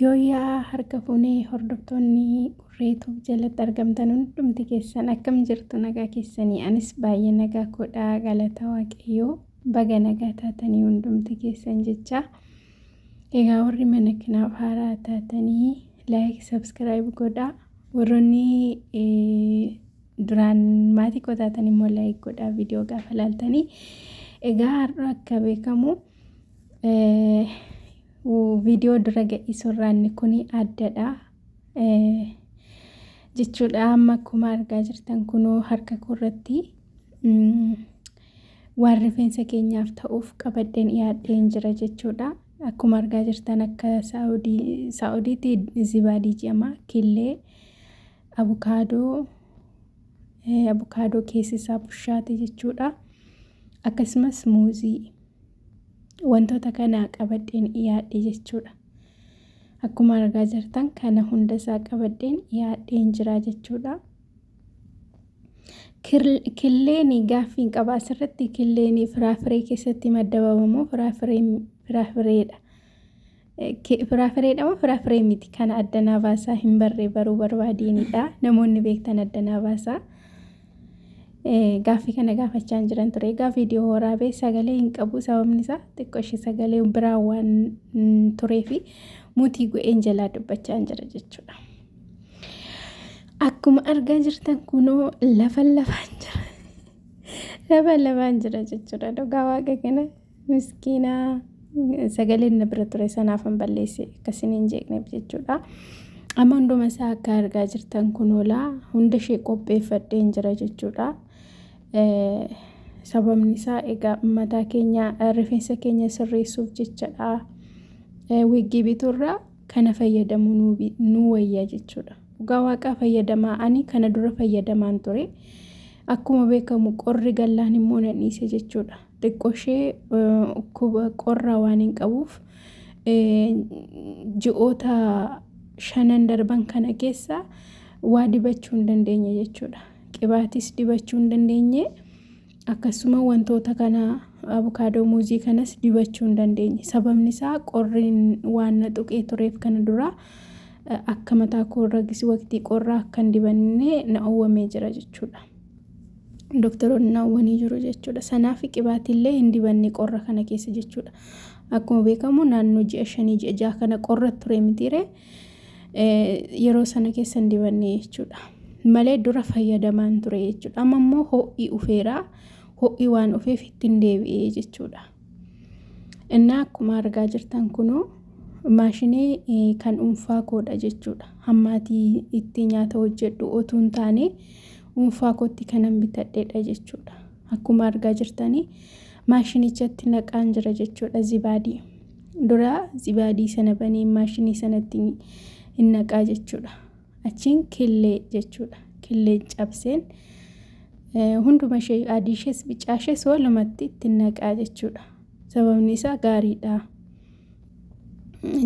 Yooyyaa harka fuunee hordoftoonni Qurreetuuf jalatti argamtan hundumti keessan akkam jirtu nagaa keessanii anis baay'ee nagaa koodhaa galata waaqayyoo baga nagaa taatanii hundumti keessan jecha egaa warri mana kanaaf haaraa taatanii like subscribe godhaa warroonni duraan maatii koo taatan immoo like godhaa viidiyoo gaafa laaltanii egaa har'a akka beekamu Viidiyoo dura gadhiisurraa inni kun addadha jechuudha. Amma akkuma argaa jirtan kunoo harka koorratti waan rifeensa keenyaaf ta'uuf qabadheen dhiyaadheen jira jechuudha. Akkuma argaa jirtan akka Saa'udiitti zibaadii jedhama. Killee, abukaadoo, abukaadoo keessi isaa bushaate jechuudha. Akkasumas muuzii. Wantoota kana qabadheen dhiyaadhe jechuudha. Akkuma argaa jirtan kana hunda isaa qabadheen dhiyaadheen jira jechuudha. Killeen gaaffiin qaba asirratti killeen firaafiree keessatti maddabama moo firaafireedha? Firaafireedha moo firaafiree miti? Kana adda naa baasaa hin barree baruu barbaadeenidha. Namoonni beektan adda naa baasaa. Gaaffii kana gaafachaa jiran ture. Egaa viidiyoo waraabee sagalee hin qabu sababni isaa xiqqoo ishee sagalee biraa waan tureefi mutii go'een jalaa dubbachaa jira jechuudha. Akkuma argaa jirtan kunoo lafa lafaan jira. Lafa lafaan jira jechuudha. Dhugaa waaqa kana miskiinaa sagaleen na bira ture sanaaf hin balleesse akkasiin hin jeeqneef jechuudha. Amma hunduma isaa akka argaa jirtan kunoolaa hunda ishee qopheeffadheen jira jechuudha. Sababni isaa egaa mataa keenya rifeensa keenya sirreessuuf jechadha. Wiggii bituurraa kana fayyadamuu nu wayya jechuudha. Dhugaa waaqaa fayyadamaa ani kana dura fayyadamaan ture. Akkuma beekamu qorri gallaan immoo na dhiise jechuudha. Xiqqoo ishee qorra waan hin qabuuf ji'oota shanan darban kana keessa waa dibachuu hin dandeenye jechuudha. Qibaatis dibachuu hin dandeenye akkasuma wantoota kana abukaadoo muuzii kanas dibachuu hin dandeenye. Sababni isaa qorri waan na tuqee tureef kana dura akka mataa koorra waqtii qorraa akka hin dibanne na owwamee jira jechuudha. Doktoroonni na owwanii jiru jechuudha. Sanaaf qibaatiillee hin dibanne qorra kana keessa jechuudha. Akkuma beekamu naannoo ji'a 5 ji'a 6 kana qorra ture mitiiree yeroo sana keessa hin dibanne jechuudha. Malee dura fayyadamaan ture jechuudha. Amma immoo ho'i dhufeera. Ho'i waan dhufeef ittiin deebi'ee jechuudha. Innaa akkuma argaa jirtan kunoo maashinii kan dhuunfaa koodha jechuudha. Hammaatii itti nyaata hojjedhu otuu hin taane dhuunfaa kootti kanan bitadheedha jechuudha. Akkuma argaa jirtanii maashinichatti naqaan jira jechuudha zibaadii. Dura zibaadii sana banee maashinii sanatti hin naqaa jechuudha. Achiin killee jechuudha. Killee cabseen hunduma ishee adii ishees bicaa ishees walumatti itti naqaa jechuudha. Sababni isaa gaariidha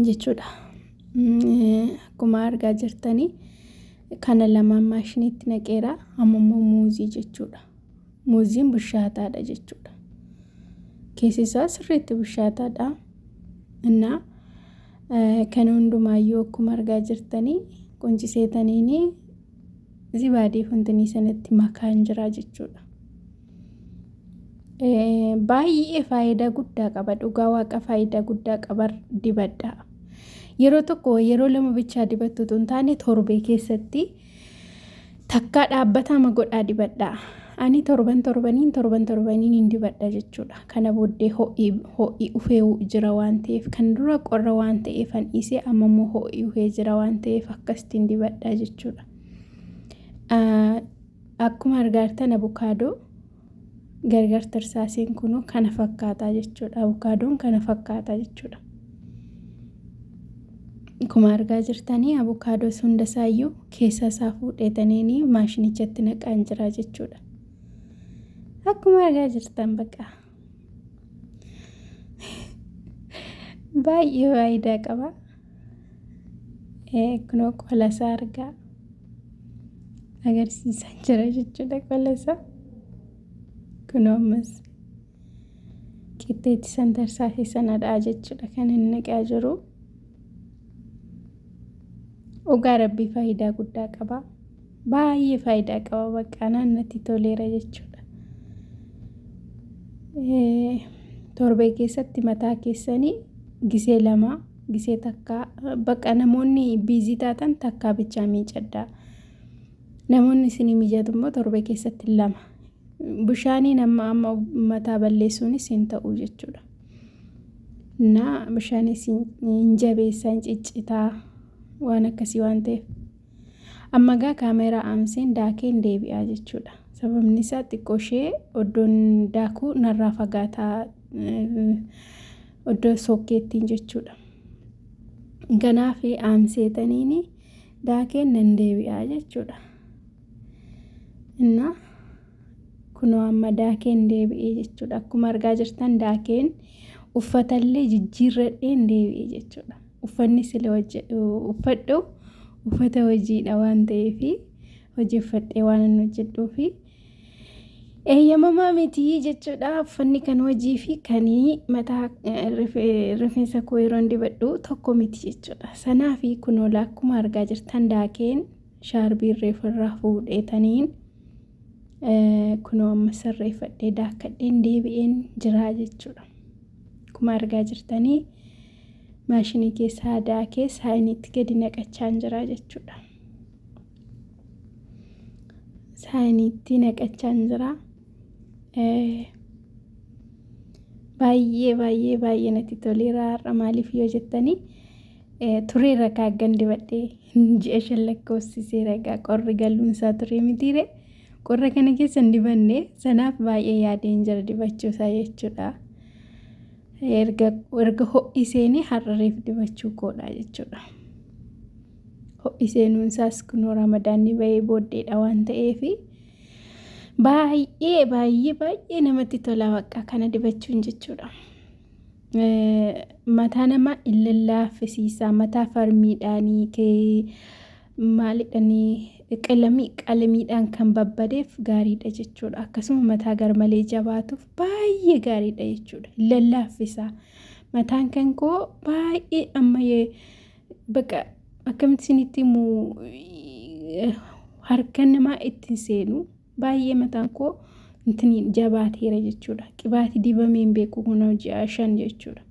jechuudha. Akkuma argaa jirtanii kana lamaan maashiniitti naqeera. Amma immoo muuzii jechuudha. Muuziin bushaataadha jechuudha. Keessi isaa sirriitti bushaataadha. Innaa kana hundumaayyuu akkuma argaa jirtanii qunciseetaniini zibaadii funtinii sanatti makaan jira jechuudha. Baay'ee faayidaa guddaa qaba. Dhugaa waaqa faayidaa guddaa qaba dibadhaa. Yeroo tokko yeroo lama bichaa dibattu otoo hin taane torbee keessatti takkaa dhaabbatama godhaa dibadhaa. Ani torban torbaniin torban torbaniin hin dibadha jechuudha. Kana booddee ho'i ho'i dhufee jira waan ta'eef kan dura qorra waan ta'eef an dhiisee amma immoo ho'i dhufee jira waan ta'eef akkasitiin dibadha jechuudha. Akkuma argaa jirtan abukaadoo gargar tarsaaseen kunoo kana fakkaataa jechuudha. Abukaadoon kana fakkaataa jechuudha. Akkuma argaa jirtanii abukaadoo hunda isaayyuu keessa isaa fuudheetaniini maashinichatti naqaan jira jechuudha. Akkuma argaa jirtan baqa. Baay'ee faayidaa qaba. Kunoo qola isaa argaa agarsiisaa jira jechuudha qola isaa. Kunoo ammas qixxeetti san tarsaasee sanadha jechuudha kan inni naqaa jiru. Dhugaa rabbii faayidaa guddaa qaba. Baay'ee faayidaa qaba bakka natti toleera jechuudha. Torbee keessatti mataa keessanii gisee lama gisee takkaa bakka namoonni busy taatan takkaa bichaa miicadhaa. Namoonni isinii mijatu immoo torbee keessatti lama. Bishaaniin amma amma mataa balleessuunis hin ta'u jechuudha. Naa bishaanis hin jabeessaa hin ciccitaa waan akkasii waan ta'eef. Amma gaa kaameeraa aamseen daakeen deebi'aa jechuudha. Sababni isaa xiqqoo ishee iddoon daakuu narraa fagaataa iddoo sookkeettiin jechuudha. Kanaaf aamseetaniin daakeen nan deebi'aa jechuudha. Innaa kunoo amma daakeen deebi'ee jechuudha. Akkuma argaa jirtan daakeen uffatallee jijjiirradheen deebi'ee jechuudha. Uffanni sila uffadhu uffata hojiidha waan ta'eef hojii uffadhee waan inni hojjedhuufi eeyyamamaa miti jechuudha. Uffanni kan hojii fi kan mataa rifeensa koo yeroo dibadhu tokko miti jechuudha. Sanaaf kunoo akkuma argaa jirtan daakeen shaarbii reeffarraa fuudheetaniin kunoo amma sirreeffadhee daakkadheen deebi'een jira jechuudha. Akkuma argaa jirtanii maashinii keessaa daakee saayiniitti gadi naqachaa jira jechuudha. Saayiniitti naqachaa jira. Baay'ee baay'ee baay'ee natti toleera har'a maaliif yoo jettanii tureera kaaggan dibadhee ji'a 5 lakkoofsiseera egaa qorri galuun isaa turee mitiire qorra kana keessa hin dibanne sanaaf baay'ee yaadeen jira dibachuusaa jechuudha. Erga ho'i seenee har'a reef dibachuu koodha jechuudha. Ho'i seenuun isaas kunoo ramadaanni bahee booddeedha waan ta'eef baay'ee baay'ee baay'ee namatti tola bakka kana dibachuun jechuudha. Mataa namaa hin lallaaffisiisa mataa farmiidhaanii maalidhaanii qalamiidhaan kan babbadeef gaariidha jechuudha. Akkasuma mataa garmalee jabaatuuf baay'ee gaariidha jechuudha. Lallaaffisa. Mataan kan koo baay'ee amma bakka akkamitti isinitti himu harka namaa ittiin seenu baay'ee mataan koo ittiin jabaateera jechuudha. Qibaatii dibamee hin beeku kunoo ji'a 5 jechuudha.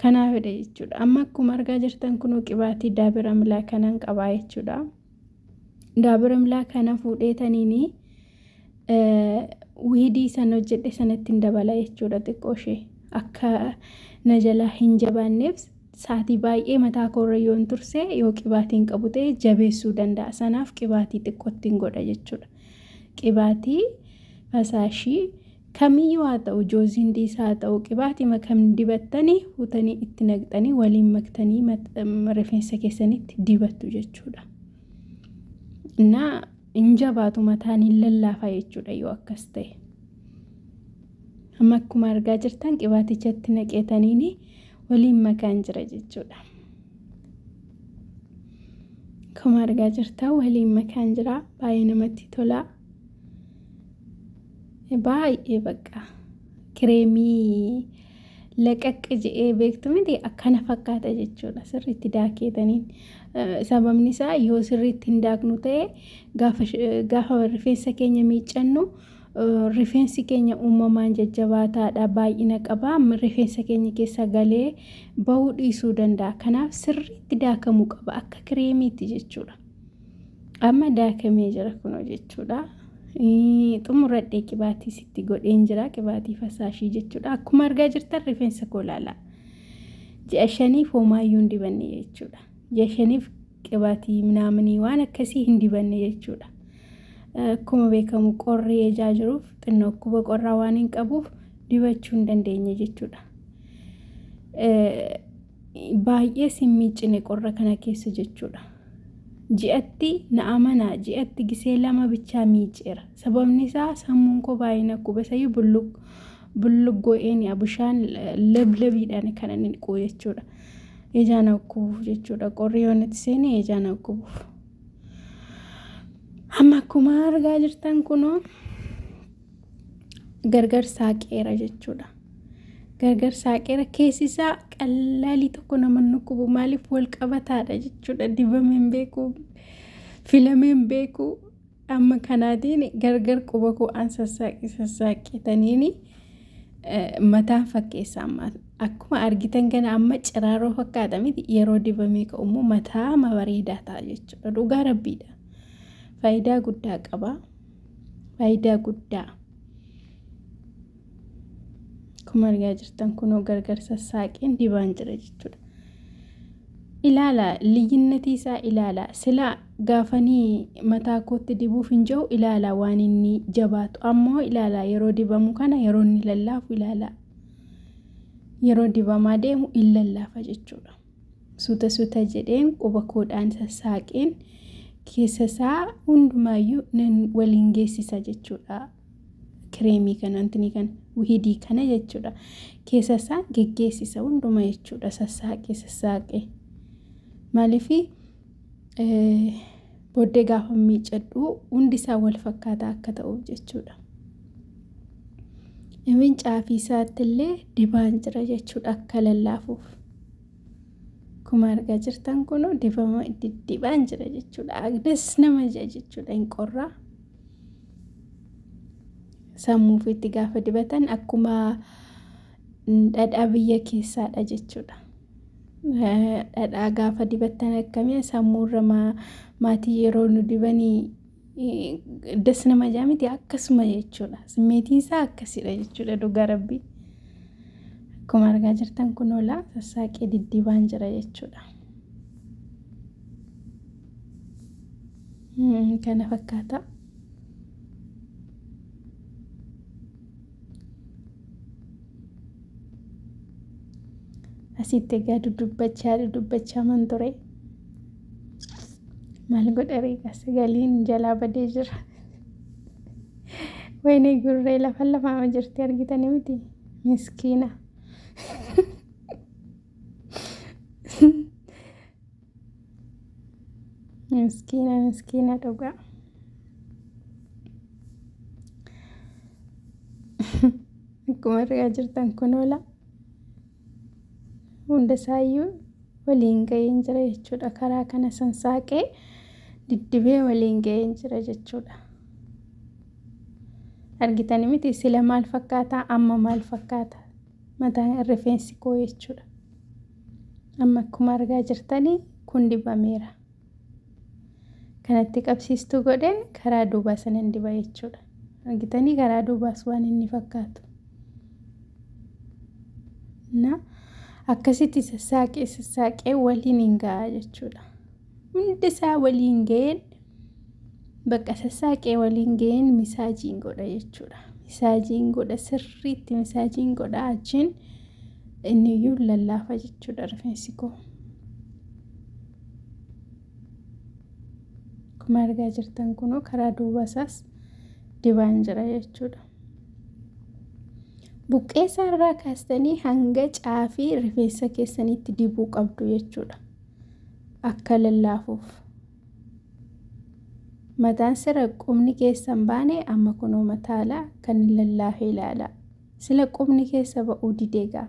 Kanaafidha jechuudha. Amma akkuma argaa jirtan kunoo qibaatii daabira milaa kanan qabaa jechuudha. Daabira milaa kana fuudheetaniini wiidii sana hojjedhe sanatti hin dabala jechuudha xiqqoo ishee akka na jalaa hin jabaanneef sa'aatii baay'ee mataa koorra yoon turse yoo qibaatiin qabu ta'e jabeessuu danda'a. Sanaaf qibaatii xiqqootti hin godha jechuudha. Qibaatii fasaashii kamiyyuu haa ta'u joozindiis haa ta'u qibaatii kam dibattanii fuutanii itti naqxanii waliin maktanii rifeensa keessanitti dibattu jechuudha. Innaa hin jabaatu mataan hin lallaafa jechuudha yoo akkas ta'e. Amma akkuma argaa jirtan qibaatichatti naqeetaniin waliin makaan jira jechuudha. Akkuma argaa jirtan waliin makaan jira baay'ee namatti tola. Baay'ee bakka kireemii laqaqqa jedhee beektu miti akkana fakkaata jechuudha sirriitti daakeetaniin. Sababni isaa yoo sirriitti hin daaknu ta'e gaafa rifeensa keenya miiccannu rifeensi keenya uumamaan jajjabaataadha baay'ina qaba rifeensa keenya keessa galee bahuu dhiisuu danda'a. Kanaaf sirriitti daakamuu qaba akka kireemiitti jechuudha. Amma daakamee jira kunoo jechuudha. Xumuradhee qibaatii sitti godheen jira qibaatii fasaashii jechuudha. Akkuma argaa jirtan rifeensa koo ilaalaa. Ji'a 5 homaayyuu hin dibanne jechuudha. Ji'a 5 qibaatii minaaminii waan akkasii hin dibanne jechuudha. Akkuma beekamu qorri ejaa jiruuf xinnoo dhukkuba qorraa waan hin qabuuf dibachuu hin dandeenye jechuudha. Baay'ee sin miiccine qorra kana keessa jechuudha. Ji'atti na amanaa ji'atti gisee 2 bichaa miiceera. Sababni isaa sammuun koo baay'ee na dhukkuba isayyuu bulluggoo'een bishaan lablabiidhaan kan inni dhiqu jechuudha. Ijaa na dhukkubuuf jechuudha. Qorri yoo natti seene ijaa na dhukkubuuf. Amma akkuma argaa jirtan kunoo gargar saaqeera jechuudha. Gargar saaqeera keessi isaa qallaalii tokko nama hin dhukkubu maaliif wal qabataadha jechuudha dibamee hin beeku filamee hin beeku amma kanaatiin gargar quba koo an sassaaqe sassaaqetaniini mataan fakkeessa amma akkuma argitan kana amma ciraaroo fakkaata miti yeroo dibamee ka'u immoo mataa ma bareedaa ta'a jechuudha dhugaa rabbiidha faayidaa guddaa qaba faayidaa guddaa. Akkuma argaa jirtan kunoo gargar sassaaqeen dibaan jira jechuudha. Ilaala liyyinnatii isaa ilaala sila gaafanii mataa kootti dibuuf hin jiru ilaala waan inni jabaatu ammoo ilaala yeroo dibamu kana yeroo inni lallaafu ilaala yeroo dibamaa deemu in lallaafa jechuudha. Suuta suuta jedheen quba koodhaan sassaaqeen keessa isaa hundumaayyuu nan waliin geessisa jechuudha. Kireemii kana wantinii kana wihidii kana jechuudha. Keessa isaa geggeessisa hunduma jechuudha. Sassaaqee sassaaqee. Maaliif booddee gaafa miicadhu hundi isaa wal fakkaataa akka ta'uuf jechuudha. Inni caafii isaatti illee dibaan jira jechuudha akka lallaafuuf. Akkuma argaa jirtan kun dibama diddibaan jira jechuudha. Agdas nama jira jechuudha hin qorraa. Sammuu ofiitti gaafa dibatan akkuma dhadhaa biyya keessaadha jechuudha. Dhadhaa gaafa dibattan akkamii sammuurra maatii yeroo nu dibanii das nama jaa miti akkasuma jechuudha. Simmeetiin isaa akkasidha jechuudha dhugaa rabbii. Akkuma argaa jirtan kun oolaa sassaaqee diddibaan jira jechuudha. Kana fakkaata. Asitti egaa dudubbachaa dudubbachaa man ture. Maal godha reeqa sagaliin jalaa badee jira. Wayinee gurree lafa lafaama jirti argitanii miti miskiina. Miskiina miskiina dhugaa. Akkuma argaa jirtan kun oola. Hunda isaayyuu waliin ga'een jira jechuudha. Karaa kana sansaaqee diddibee waliin ga'een jira jechuudha. Argitanii miti sila maal fakkaata amma maal fakkaata mataan rifeensi koo jechuudha. Amma akkuma argaa jirtanii kun dibameera. Kanatti qabsiistuu godheen karaa duubaa sanan diba jechuudha. Argitanii karaa duubaas waan inni fakkaatu. Na akkasitti sassaaqee sassaaqee waliin hin ga'a jechuudha. Hundi isaa waliin ga'een bakka sassaaqee waliin ga'een misaajiin godha jechuudha. Misaajiin godha sirriitti misaajiin godha achiin inni iyyuu lallaafa jechuudha rifeensi koo. Akkuma argaa jirtan kunoo karaa duuba isaas dibaan jira jechuudha. Buqqee isaa irraa kaastanii hanga caafii rifeensa keessaniitti dibuu qabdu jechuudha. Akka lallaafuuf. Mataan sira qubni keessa hin baane amma kunoo mataala kan lallaafee ilaala. Sila qubni keessa ba'uu didee gaa.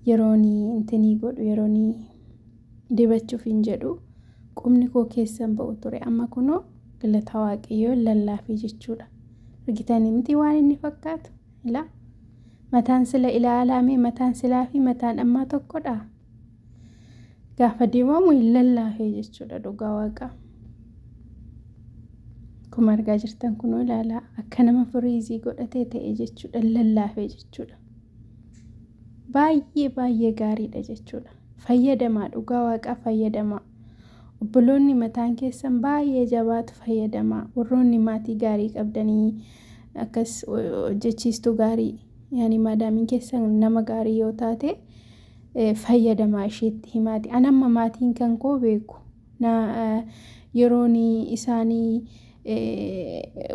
Yeroon intinii godhu yeroon dibachuuf hin jedhu qubni koo keessa hin ba'u ture amma kunoo galata waaqayyoo lallaafee jechuudha. Argitanii miti waan inni fakkaatu ilaa mataan sila ilaalame mataan silaa fi mataan ammaa tokkodha. Gaafa dibamu hin lallaafee jechuudha dhugaa waaqaa. Akkuma argaa jirtan kunoo ilaalaa akka nama firiizii godhatee ta'e jechuudha lallaafee jechuudha. Baay'ee baay'ee gaariidha jechuudha. Fayyadamaa dhugaa waaqaa fayyadamaa. Obboloonni mataan keessan baay'ee jabaatu fayyadamaa. Warroonni maatii gaarii qabdanii akkas hojjechiistuu gaarii yaani maadaamiin keessan nama gaarii yoo taate fayyadamaa isheetti himaati. An amma maatiin kan koo beeku. Yeroon isaanii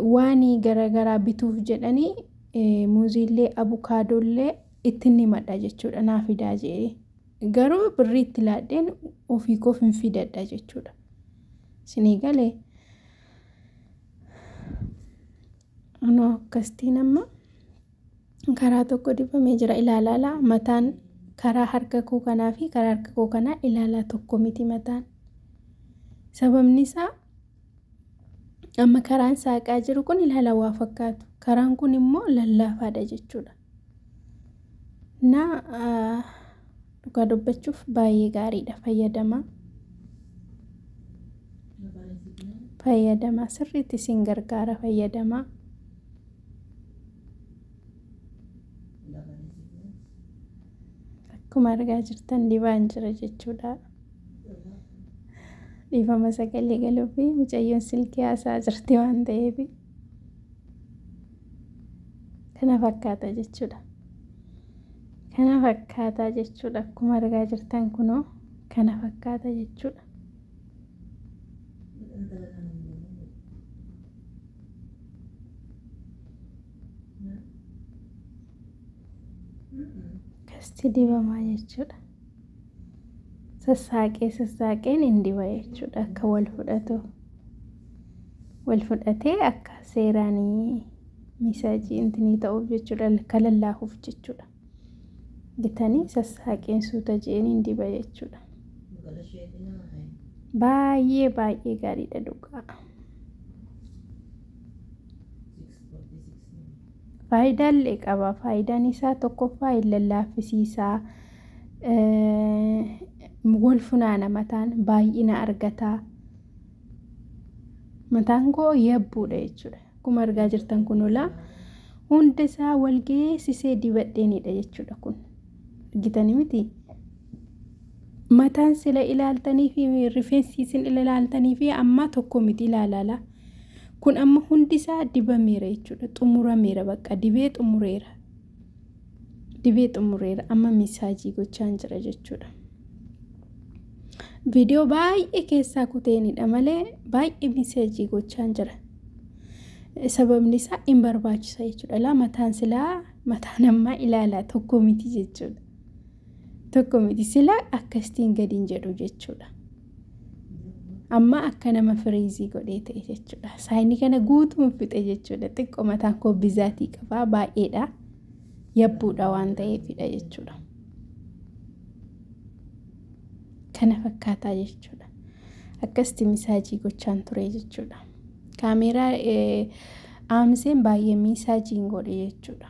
waan garaagaraa bituuf jedhanii muuziillee abukaadoollee ittiin himadha jechuudha naa fidaa jedhee. Garuu birrii itti laadheen ofii koof hin fidadha jechuudha. Isinii galee. Anoo akkasitiin amma. Karaa tokko dibamee jira ilaalaa mataan karaa harka koo kanaa fi karaa harka koo kanaa ilaalaa tokko miti mataan. Sababni isaa amma karaan saaqaa jiru kun ilaalaa waa fakkaatu. Karaan kun immoo lallaafaadha jechuudha. Na dhugaa dubbachuuf baay'ee gaariidha fayyadamaa. Fayyadamaa sirriitti isin gargaara fayyadamaa. Akkuma argaa jirtan dibaan jira jechuudha. Dhiifama sagalee galuu fi mucayyoon silkii haasaa jirti waan ta'eef kana fakkaata jechuudha. Kana fakkaata jechuudha. Akkuma argaa jirtan kunoo kana fakkaata jechuudha. Akkasitti dibamaa jechuudha. Sassaaqee sassaaqeen hin diba jechuudha. Akka wal fudhatu wal fudhatee akka seeraan misaajii intinii ta'uuf jechuudha. Akka lallaafuuf jechuudha. Bitanii sassaaqeen suuta je'een hin diba jechuudha. Baay'ee baay'ee gaariidha dhugaa. Faayidaallee qaba. Faayidaan isaa tokkoffaa hin lallaaffisiisaa. Wal funaana mataan baay'ina argataa. Mataan koo yabbuudha jechuudha. Akkuma argaa jirtan kun olaa hunda isaa wal geessisee dibadheenidha jechuudha kun. Argitanii miti? Mataan sila ilaaltanii fi rifeensi isin ilaaltanii fi amma tokko miti ilaalala. Kun amma hundi isaa dibameera jechuudha. Xumurameera bakka dibee xumureera. Dibee xumureera amma misaajii gochaan jira jechuudha. Viidiyoo baay'ee keessaa kuteenidha malee baay'ee misaajii gochaan jira. Sababni isaa hin barbaachisa jechuudha. Laa mataan silaa mataan ammaa ilaalaa tokko miti jechuudha. Tokko miti silaa akkasitiin gadi hin jedhu jechuudha. Amma akka nama firiizii godhee ta'e jechuudha. Saayinii kana guutuun fixe jechuudha. Xiqqoo mataan koo bizaatii qabaa baay'eedha. Yabbuudha waan ta'eefidha jechuudha. Kana fakkaataa jechuudha. Akkasitti misaajii gochaan ture jechuudha. Kaameeraa aamseen baay'ee misaajiin godhe jechuudha.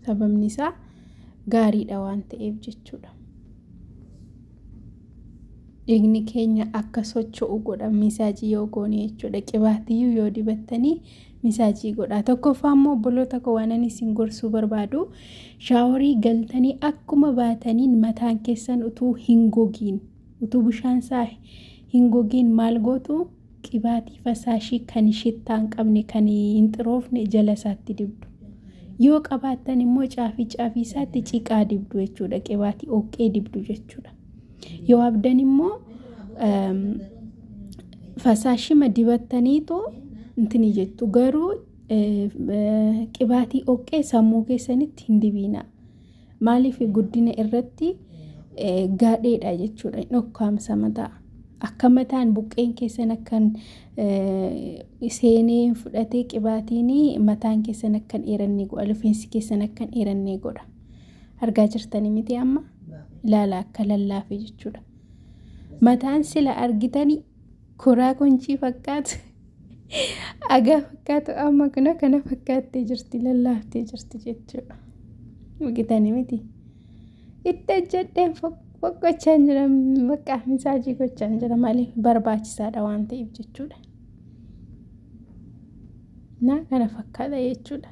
Sababni isaa gaariidha waan ta'eef jechuudha. Dhiigni keenya akka socho'u godha misaajii yoo goone jechuudha. Qibaatiyyuu yoo dibattanii misaajii godha. Tokkoffaa immoo obboloota koo waan ani isin gorsuu barbaadu shaaworii galtanii akkuma baataniin mataan keessan utuu hin gogiin utuu bishaan isaa hin gogiin maal gootu qibaatii fasaashii kan shittaa hin qabne kan hin xiroofne jala isaatti dibdu. Yoo qabaattan immoo caafii caafii isaatti ciqaa dibdu jechuudha. Qibaatii dhoqqee dibdu jechuudha. Yoo abdan immoo fasaashima dibattaniitu intini jettu garuu qibaatii dhoqqee sammuu keessanitti hin dibiina. Maaliif guddina irratti gaadheedha jechuudha. Dhokkaamsa mataa. Akka mataan buqqeen keessan akkan seenee fudhatee qibaatiin mataan keessan akkan dheeranne godha. Rifeensi keessan akkan dheeranne godha. Argaa jirtanii miti amma? Ilaala akka lallaafe jechuudha. Mataan sila argitanii koraa konchii fakkaatu. Agaa fakkaatu amma kuna kana fakkaattee jirti lallaaftee jirti jechuudha. Argitanii miti? Itti hojjedheen foqqochaan jira bakka misaajii gochaan jira maaliif barbaachisaadha waan ta'eef jechuudha. Na kana fakkaata jechuudha.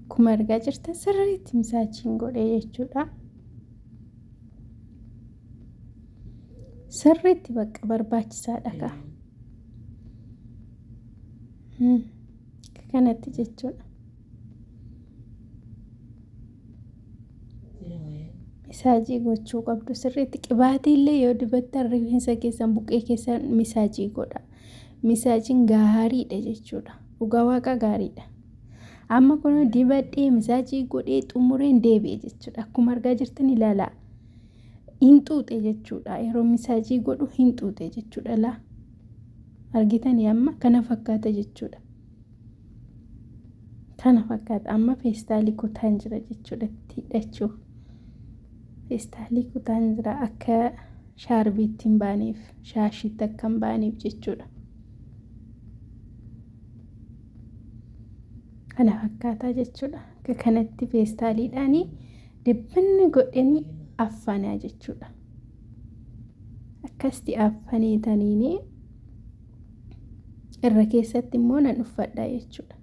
Akkuma argaa jirtan sirriitti misaajiin godhee jechuudha. Sirriitti bakka barbaachisaadha kaa. Kanatti jechuudha. Misaajii gochuu qabdu sirriitti qibaatii illee yoo dibattan rifeensa keessan buqqee keessan misaajii godha. Misaajiin gaariidha jechuudha. Dhugaa waaqa gaariidha. Amma kun dibadhee misaajii godhee xumureen deebi'e jechuudha. Akkuma argaa jirtan ilaalaa. Hin xuuxe jechuudha. Yeroo misaajii godhu hin xuuxe jechuudha laa. Argitanii amma kana fakkaata jechuudha. Kana fakkaata amma feestaalii kutaan jira jechuudha itti hidhachuuf. Feestaalii kutaan jira akka shaarbiitti hin baaneef, shaashiitti akka hin baaneef jechuudha. Kana fakkaataa jechuudha. Akka kanatti feestaaliidhaanii dibbinni godhanii affanaa jechuudha. Akkasitti affaneetaniini irra keessatti immoo nan uffadha jechuudha.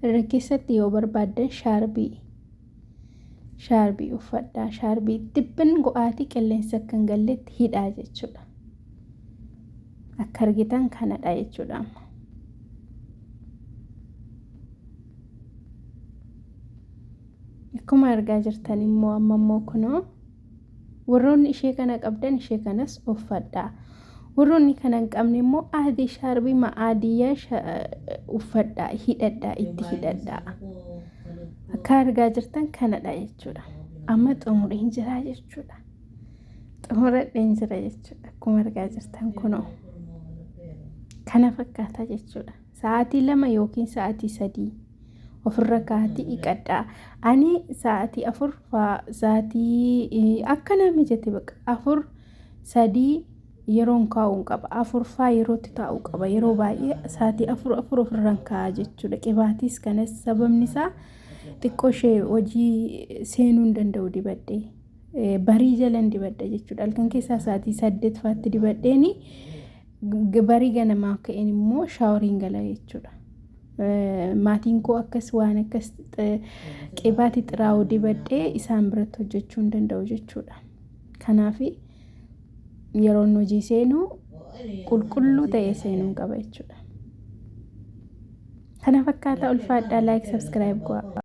Irra keessatti yoo barbaaddan shaarbii shaarbii uffadhaa. Shaarbii dibbin go'aatii qilleensa akka hin galletti hidhaa jechuudha. Akka argitan kanadha jechuudha amma. Akkuma argaa jirtan immoo amma immoo kunoo warroonni ishee kana qabdan ishee kanas uffadhaa. Warroonni kana hin qabne immoo adii shaarbii ma'aadiyyaa uffadhaa hidhadhaa itti hidhadhaa. Akka argaa jirtan kanadha jechuudha. Amma xumureen jira jechuudha. Xumuradheen jira jechuudha. Akkuma argaa jirtan kunoo kana fakkaata jechuudha. Sa'aatii 2 yookiin sa'aatii 3 ofirra kaa'atii dhiqadhaa. Ani sa'aatii 4 faa sa'aatii akka naa mijate baqa 4 3 yeroon kaa'uun qaba. 4 faa yerootti taa'uu qaba. Yeroo baay'ee sa'aatii 4 4 ofirraan kaa'a jechuudha. Qibaatiis kanas sababni isaa xiqqoo ishee hojii seenuu hin danda'u dibadhee. Barii jalan dibadha jechuudha. Halkan keessaa sa'aatii 8 faatti dibadheeni barii ganamaa ka'een immoo shaaworiin gala jechuudha. Maatiin koo akkas waan akkas qibaatii xiraa'u dibadhee isaan biratti hojjechuu hin danda'u jechuudha. Kanaaf yeroon hojii seenu qulqulluu ta'ee seenuun qaba jechuudha. Kana fakkaata ulfaadhaa like subscribe godhaa.